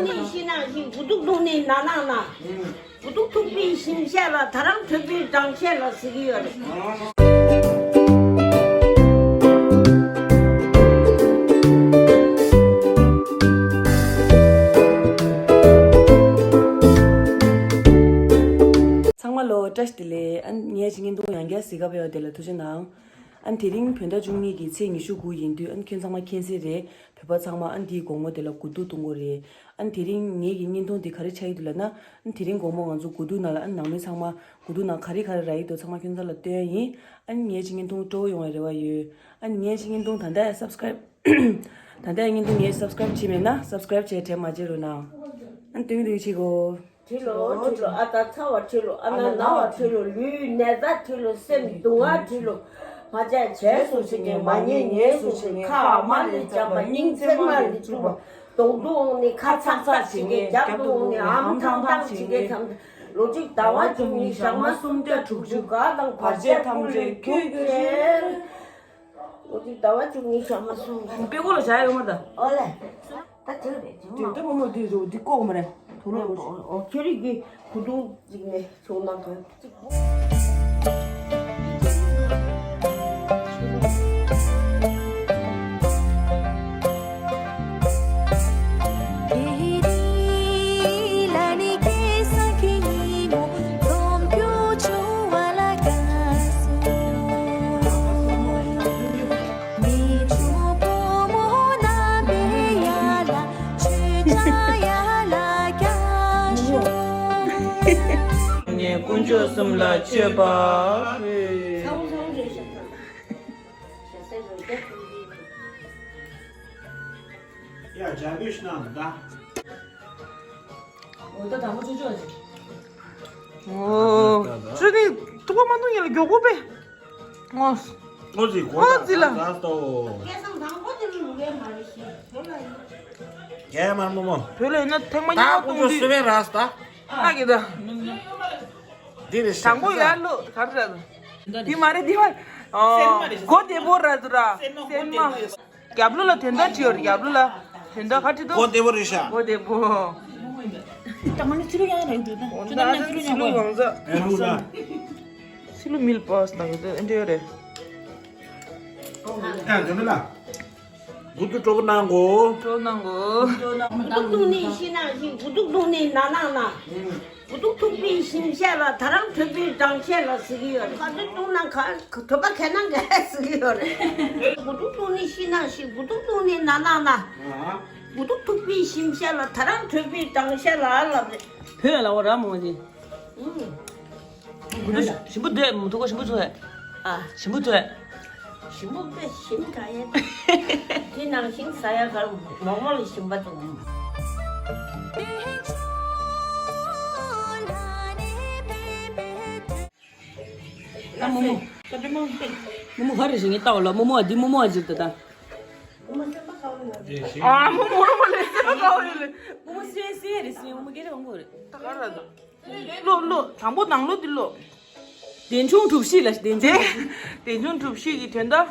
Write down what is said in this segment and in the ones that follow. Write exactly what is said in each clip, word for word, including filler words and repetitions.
ཤིང་ནང་བཞིན་དགུ་ཐུག་ཐུག་ནི་ན་ནང་ན། དགུ་ཐུག་ཐུག་པའི་ཞིང་ཤ་ལ་ད་རང་ཐོད་པའི་སྦྲང་ཤ་ལ་ཟེར་གྱི་ཡོད་རེད། ཚང་མ་ལོ་བཀྲ་ཤིས་བདེ་ལེགས། ཨ་ངའི་ཅི་བརྙན་ཐུང་ཡང་བསྐྱར་གཟིགས་ག་ཕེབས་པ་དེ་ལ་ཐུགས་རྗེ་གནང་། ཨ་དེ་རིང་བོད་ཟླ་བཅུ་གཉིས་ཀྱི་ཚེས་ཉི་ཤུ་དགུ་ཡིན་དུས་ཨ་ཁྱོད་ཚང་མ་མཁྱེན་གསལ་རེད། བོད་པ་ཚང་མ་ཨ་འདིའི་དགོང་མོ་དེ་ལ་དགུ་ཐུག་འཐུང་གི་རེད། ཨ་དེ་རིང་ངེད་ཀྱི་བརྙན་ཐུང་འདི་ག་རེ་ཆགས་ཀྱི་འདུག་ལབ་ན། ཨ་དེ་རིང་དགོང་མོ་ང་ཚོ་དགུ་ཐུག་ནང་ལ་ཨ་ནང་མི་ཚང་མ་དགུ་ཐུག་ནང་ག་རེ་ག་རེ་རག་གི་འདུག་ཚང་མ་ཁྱོད་ཚོ་ལ་སྟོན་ཡ་ཡིན། ཨ་ངའི་ཅི་བརྙན་ཐུང་སྤྲོ་པོ་ཡོང་བའི་རེ་བ་ཡོད། ཨ་ངའི་ཅི་བརྙན་ཐུང་ད་ལྟ་ཡ་སབ་སི་ཀ་རེབ་ད་ལྟ་ཡ་བརྙན་ཐུང་ངའི་སབ་སི་ཀ་རེབ་བྱས་མེད་ན་སབ་སི་ཀ་རེབ་བྱས་དྲན་མ་བརྗེད་རོགས་གནང་། ཨ་སྟོན་གི་འདུག་བྱེད་གོ། བྲིས་ལོ་བྲིས་ལོ། ཨ་ད་ཚ་བ་བྲིས་ལོ། ཨ་ན་ན་བ་བྲིས་ལོ། ལུས་ནད་རྟགས་བྲིས་ལོ། སེམས་སྡུག་བསྔལ་བྲིས་ལོ། མ་བྱས་བྱས་སོང་ཞིག་གིས། མ་ཉེས་ཉེས་སོང་ཞིག་གིས། ཁ་ཨ་མ་ལས་བྱམས་པ། སྙིང་ཚེར་མ་ལས་སྤྲུགས་པ། གདོང་དུ་འོང་ནི་ཁ་ཚག་ཚག་བྱེད་མཁན། རྒྱབ་ཏུ་འོང་ནི་ཨམ་ཐང་ཐང་བྱེད་མཁན། ལོ་གཅིག་ཟླ་བ་བཅུ་གཉིས། ཞག་མ་སུམ་བརྒྱ་དྲུག་ཅུ། དགའ་དང་བར་ཆད་ཐམས་ཅད་ཁྱོད་ཀྱིས་སེལ། ལོ་གཅིག་ཟླ་བ་བཅུ་གཉིས། ཞག་མ་སུམ། དཔེ་ཀོ་ལ་བཞག་ཡོད་མ་ད། ཨོ་ལེ། ད་དེ་རེད་ཅུང་། དེ་ལྟ་བུ་མོ་དེ་རེད། འདི་ཀོ་མ་རེད། དུ་ལོ་ལོ། ཨོ་ཁྱོད་རིགས་ཀྱི་བུ་དུང་ཅིག་ནས་ཚོང་ནང་གང་ཅིག་ངས་དཀོན་མཆོག་གསུམ་ལ་མཆོད་པ་ཕུལ། ཡ་ཇ་བེ་ཤ་ན་ད། འོ་ད་དང་པོ་ཆུ་ཆོག་ཅིག་ཨོ། ཆུ་ནི་ཐུག་པ་མ་འཐུང་ཡིན་ལ་མགྱོགས་པོ་པས། ངོ་། ཨོ་ཙི་ལ། སྐལ་བཟང་དང་པོ་དེ་ལ་ལུག་ཡས་མ་རེད་ཤི། བོད་ལ་ཡིན། རྒྱལ་མ་མོ་མོ། བོད་ལ་ཡིན་ན་ཐེངས་མ་ད་གཉིས་པ་ཀུན་གཏོང་ཚོ་དུས། སུ་བས་ར་སྟ། ཨ་གི་ད། འདི་རེད་ཤག་དང་པོ་ཡར་ལོ་ག་རེ་ར། འདི་མ་རེད་འདི་མ། ཨོ། སྒོ་བདེ་པོ་ར་འདུག་ར། སེན་མ། རྒྱབ་ལོ་ལ་དོན་དག་ཅི་ཡོད་རེད། རྒྱབ་ལོ་ལ་དོན་དག་ག་རེ་འདུག་སྒོ་བདེ་པོ་རེད་ཤག་སྒོ་བདེ་པོ། ད་ང་ནི་ཚི་ལུ་ཡང་རེད་འདུག་ད། འོ་ད་ཚི་ལུ་ཚི་ལུ་ཡང་གང་ཟག་ཨེ་རུ་ལ། ཚི་ལུ་མིལ་པོ་སི་ནང་གི་འདི་འདྲ་ཡོད་རེད། ཨ་འདི་མི་ལ། དགུ་ཐུག་སྤྲོ་པོ་གནང་གོ། སྤྲོ་གནང་གོ། དགུ་ཐུག་བཏུང་ནི་ཤི་ནང་ཤི། དགུ་ཐུག་བཏུང་ནི་ན་ནང་ན། དགུ་ཐུག་ཐུག་པའི་ཞིང་ཤ་ལ། ད་རང་ཐོད་པའི་སྦྲང་ཤ་ལ་ཟེར་གྱི་ཡོད་རེད། ཁ་ཐུག་བཏུང་ན་ཁ་ཐོད་པ་ཁ་ནང་ག་ཟེར་གྱི་ཡོད་རེད། དགུ་ཐུག་བཏུང་ནི་ཤི་ནང་ཤི། དགུ་ཐུག་བཏུང་ནི་ན་ནང་ན། དགུ་ཐུག་ཐུག་པའི་ཞིང་ཤ་ལ། ད་རང་ཐོད་པའི་སྦྲང་ཤ་ལ་ལབ་རེད། བོད་ལ་ལ་བ་ར་མོ་ཟིན། ཨུམ། ཞིམ་པོ་འདོད་མོ་ཐུག་གོ། ཞིམ་པོ་ཐུག་ཨེ། ཨ། ཞིམ་པོ་ཐུག་ཨེ། ཞིམ་པོ་དཔེ་ཞིམ་དྲགས་ཡ། དེ་ནང་བཞིན་ཟ་ཡ་གར་མོག་མོག་ལ་ཞིམ་པ་འདུག་ད་མོ་མོ། མོ་མོ་ག་རེ་ཞིག་ངས་ལྟ་བ་ལ་མོ་མོ་ཨ་འདི་མོ་མོ་ཨ་ཇིར་ད་ད། ཨ་མོ་མོ་རོ་མོ་ལེ་ཟེར་བ་ག་བ་ཡོད་ལེ། མོ་མོ་སེ་སེ་རེ་སེ་མོ་མོ་སྐད་ཆ་འོང་གི་རེད། ད་ག་ར་ད། ཀློག་ཀློག་དང་པོ་ནང་ལོགས་འདི་ཀློག་དན་ཆུང་གྲུ་བཞི་ལ་དན་ཆུང་། དན་ཆུང་གྲུ་བཞི་གི་དོན་དག་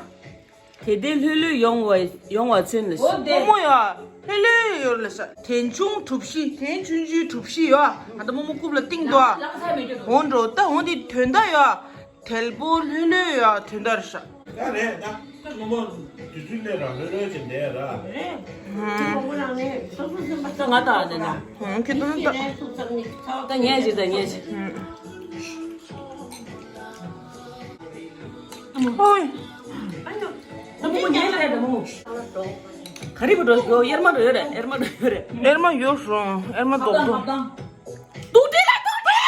དད་ལྡན་ལྷོད་ལྷོད་ཡོང་བ་ཡོང་བ་མཚོན་ལ། མོ་མོ་ཡ་ལྷོད་ལྷོད་ཡོད་ལ་ས། དན་ཆུང་གྲུ་བཞི། དན་ཆུང་གྲུ་བཞི་ཡ། ཨ་ད་མོ་མོ་རྐུབ་ལ་བཏིང་འདུག་ཨ། འོ་འགྲོ་ད་འོ་འདི་དོན་དག་ཡ། དལ་པོ་ལྷོད་ལྷོད་ཡ་དོན་དག་རེད་ཤག་ད་རེད་ད། མོ་མོ་དུས་ཚོད་ལས་རང་ལྷོད་ལྷོད་བྱས་འདས་ར། རེད། ད་ང་ད་ཨ་ནི་ན། ཧུང་ཁྱེད་ད་ད། ད་ངས་ཅི་ད་ངས་ཅི། ཧུང་། ཨོའི། ད་མོ་མོ་ཉལ་རེད་ད་མོ་མོ། ག་རེ་བུ་འགྲོ་ཡོད། གཡེར་མ་འགྲོ་ཡོད་རེད། གཡེར་མ་འགྲོ་ཡོད་རེད། གཡེར་མ་ཡོད་སོང་། གཡེར་མ་རྡོག་རྡོག་ཏུག་ཏྲི་ལ་ཏུག་ཏྲི།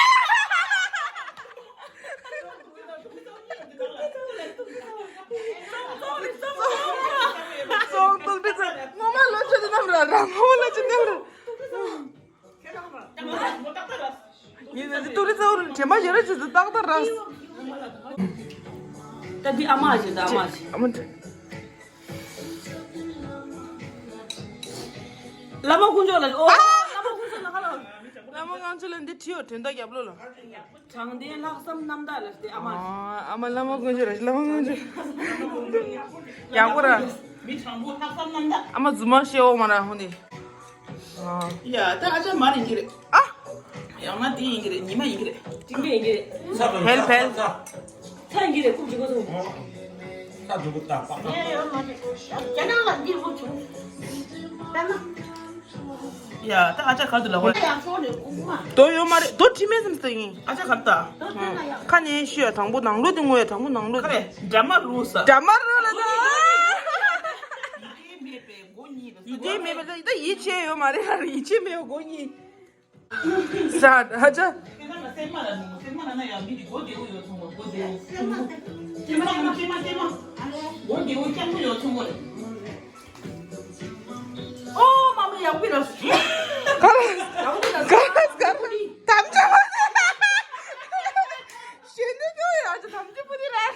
ཙོང་ཏུག་ཏྲི་ཙོང་། ངོ་མ་ལོ་ཆུ་དེ་ནམ་ར་ར། ངོ་མ་ལོ་ཆུ་ནམ་ར། ཡིན་ན་ཏུག་ཏྲི་ཙོང་དྲན་པ་ཡོད་ར་ཆུ་ཚོད་ཏག་ཏག་ར། ད་འདི་ཨ་མ་ཞིག་ད་ཨ་མ་ཞིག་ཨ་མ་དྲན། བླ་མ་དཀོན་མཆོག་ལ། ཨོ། བླ་མ་དཀོན་མཆོག་ལ་ཧ་ལ། བླ་མ་དཀོན་མཆོག་ལ་འདི་བྲིས་ཡོད། དོན་དག་རྒྱབ་ལོགས་ལ། དྲང་བདེན་ལྷག་བསམ་རྣམ་དག་ལ་སྟེ་ཨ་མ། ཨ་མ་བླ་མ་དཀོན་མཆོག་རེད། བླ་མ་དཀོན་མཆོག་ཡག་པོ་ར། མི་དྲང་པོ་ལྷག་བསམ་རྣམ་དག་ཨ་མ་རྫུན་མ་བཤད་འོ་མ་ར་ཧོ་ནི། ཡ་ད་ཨ་ཅག་མར་ཡིན་གྱི་རེད། ཨ། ཡང་ན་དེ་ཡིན་གྱི་རེད། ཉི་མ་ཡིན་གྱི་རེད། ཅིང་པེ་ཡིན་གྱི་རེད། ཕལ་ཕལ། ཚ་ཡིན་གྱི་རེད། ཀུམ་གྱི་གོ་སོང་། ས་འདུག་གི་ད་པགས་པ། ངས་ཡོད་མ་རེད། རྒྱ་ནག་ལ་འདིར་འོ་བྱུང་། ད་ན། ཡ་ད་ཨ་ཅག་ག་དུ་ལ་བ། ཡང་ཕྱོགས་ནས་ཀུ་མ། དོ་ཡོད་མ་རེད། དོ་དྲི་མེད་ཙམ་ཟེར་ཡིན། ཨ་ཅག་ག་ད། ཁ་ནས་ཤི་ཡ་དང་པོ་ནང་ལོ་དེ་ངོ་ཡ་དང་པོ་ནང་ལོ་དེ། འདྲ་མ་རུ་ས། འདྲ་མ་རུ་ལ་ད། ཡིད་བདེ་མེད་པའི་མགོ་གཉིས་ལ། ཡིད་བདེ་མེད་པ་ལ་ད་ཡིད་ཆེས་ཡོད་མ་རེད། ཡིད་ཆེས་མེད་པའི་མགོ་གཉིས། ས་ཨ་ཅག་སེམས་མ་ལ་ནུ་སེམས་མ་ལ་ན་ཡང་མི་དེ་མགོ་བདེ་བོ་ཡོད་ཚོང་བ་མགོ་བདེ་བོ། སེམས་མ་སེམས་མ་སེམས་མ་སེམས་མ། མགོ་བདེ་བོ་སྐྱང་པོ་ཡོད་ཚོང་བ་རེད། ཨོ་མ་མ་ཡག་པོ་ར། ག་ག་ག་དམ་བཅའ་པོ་དེ། གཞོན་ནུ་ཁྱོད་ཡ་ཅག་དམ་བཅའ་པོ་དེ་ར།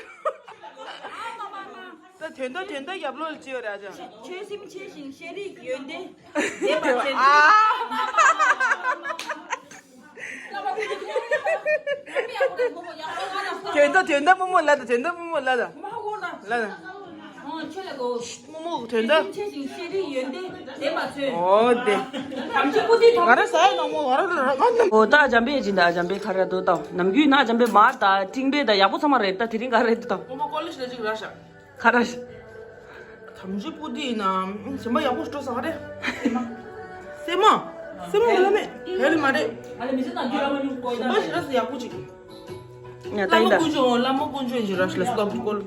ད་དོན་དག་དོན་དག་རྒྱབ་ལོག་ལ་ཅི་ཡོད་ར་ཅག་ཆོས་སེམས་ཆེ་ཞིང་ཤེས་རིག་ཡོན་ཏན་ལྡན་པ་ཅན། ཨ། དོན་དག་དོན་དག་མོ་མོ་ལ་ད། དོན་དག་མོ་མོ་ལ་ད། ལ་ད། མོ་མོ་དོན་དག་ཨོ་དེ། ང་རང་ས་ཡ་ནང་མོ་ང་རང་ལ་ར་ང་ནམ། ཨོ་ད་འཇམ་པའི་སྦྱིན་བདག་འཇམ་པའི་ཁ་ར་དོ་ད་ནམ་རྒྱུན་ན་འཇམ་པའི་མར་ད་ཀྲིང་པའི་ད་ཡག་པོ་ཚང་མ་རེད། ད་དེ་རིང་ག་རེད་ད། མོ་མོ་ཀོ་ལེ་ཇི་ལ་ཅིག་ར་ཤག་ཁ་ར་ཤག་དམ་ཆོས་པོ་དེ་ཡིན་ན་གཞན་པ་ཡག་པོ་སྤྲོ་ས་ག་རེ། སེ་མ། སེ་མ་ལ་མེད་ཧེ་རི་མ་རེད། གཞན་པ་ཞེ་དྲག་ཡག་པོ་ཅིག་ཡ་ད་ཡིན་ད། བླ་མ་དཀོན་མཆོག་བླ་མ་དཀོན་མཆོག་ཡིན་ཞེས་ར་ཤི་ལ་སུ་དང་བུ་ཀོལ།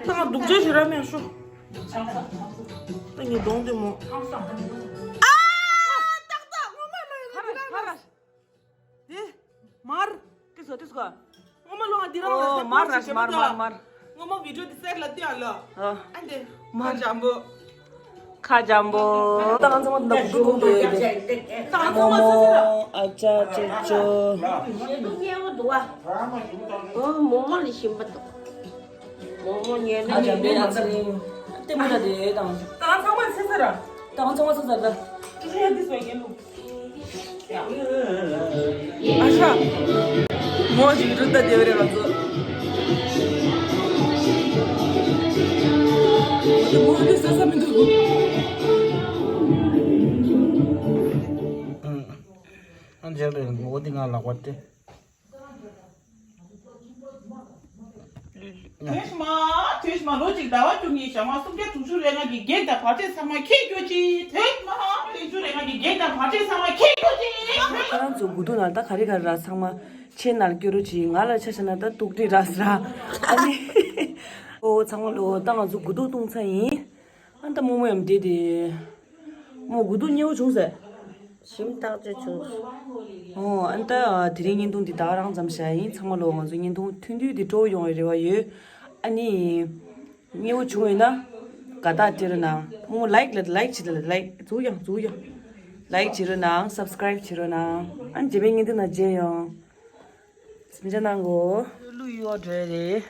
ད་ང་སྡུག་ཅག་ཞེ་དྲག་མེད་ཤོ། ད་ངའི་གདོང་དེ་མོ། ཨ་ཏག་ཏག་ངོ་མ་ལ་ཡོད་ན་དེ་མར། ཏི་སོ་ཏི་སོ། ངོ་མ་ལོ་ང་འདི་རང་ལ་ཨོ་མར་ར་ཤི་མར་མར་མར། ངོ་མ་བི་ཌིའོ་འདི་སེར་ལ་ཏི་ཨ་ལ། ཨ་འདི་མར་འཇམ་པོ། ཁ་འཇམ་པོ། ད་ང་ཚང་མ་འདི་འདུག་འདུག་འདུག་ཡོད་དེ། ད་ང་ཚང་མ་ཚོ་ཚོ་ལ། ཨ་ཅག་ཅོ་ཅོ། ཞེ་པོ་ཉེ་བོ་འདུག་ཨ། ཨོ་མོ་མོ་ལ་ཞིམ་པ་འདུག་མོ་མོ་ཉེ་ན་ཨ་ཅག་མེད་ཨ་ཚ་རིང་། ལྟད་མོ་ལ་དེ་དང་། ད་ང་ཚང་མ་ཚེ་ཚེ་ར། ད་ང་ཚང་མ་ཚེ་ཚེ་ར། ཅི་ཡ་འདི་སོ་ཡེ་ལུ། ཨ་ཤ། མོ་ཅིག་རུ་ད་དེ་བ་རེ་ང་ཚོ། ངོ་དེ་ས་ས་མི་འདུག་ཨང་། ཨང་། འཇག་རེད། ངོ་དེ་ང་ལག་པ་སྟེ། ཐོས་མ། ཐོས་མ། ལོ་གཅིག་ཟླ་བ་བཅུ་གཉིས་ཞག་མ་སུམ་བརྒྱ་དྲུག་ཅུ་རེ་ལྔ་གི་བགེགས་དང་བར་ཆད་ཚང་མ་ཁྱེར་གྱུར་ཅིག་ཐོས་མ། བརྒྱད་ཅུ་རེ་ལྔ་གི་བགེགས་དང་བར་ཆད་ཚང་མ་ཁྱེར་གྱུར་ཅིག་ཁོ་རང་ཚོ་དགུ་ཐུག་ན་ད་ག་རེ་ག་རེ་ར་ཚང་མ་ཆེ་ནར་སྐྱོ་རུ་ཅིག་ང་ལ་ཆ་བཞག་ན་ད་དུག་སྦྲུལ་ར་ཟེར་ར། ཨ་ནི། ཨོ་ཚང་མ་ལོ་ད་ང་ཚོ་དགུ་ཐུག་བཏུང་ཚར་ཡིན། ཨ་ད་རྨོ་མོ་ཡང་བསྡད་དེ། རྨོ་དགུ་ཐུག་མཉེས་པོ་བྱུང་ཟེར། ཞིམ་ཐག་ཆོད་བྱུང་། ཨོ་ཨ་ད་དེ་རིང་བརྙན་ཐུང་འདི་ད་ག་རང་ཙམ་བཞག་ཡིན། ཚང་མ་ལོ་ང་ཚོ་བརྙན་ཐུང་ཐུང་ཐུང་འདི་སྤྲོ་ཡོང་བའི་རེ་བ་ཡོད། ཨ་ནི། མཉེས་པོ་བྱུང་ཡོད་ན། དགའ་རྟགས་སྤྲད་རོགས་གནང་། རྨོ་ལའིག་ལ་ལའིག་བྱེད་ལ་ལའིག་འཛུགས་ཡང་འཛུགས་ཡང་། ལའིག་བྱེད་རོགས་གནང་། སབ་སི་ཀ་རའིབ་བྱེད་རོགས་གནང་། ཨ་ནི་རྗེས་མའི་བརྙན་ཐུང་ནང་མཇལ་ཡོང་། མཇལ་གནང་གོ། ལུ་ཡོ་འདྲ་རེད།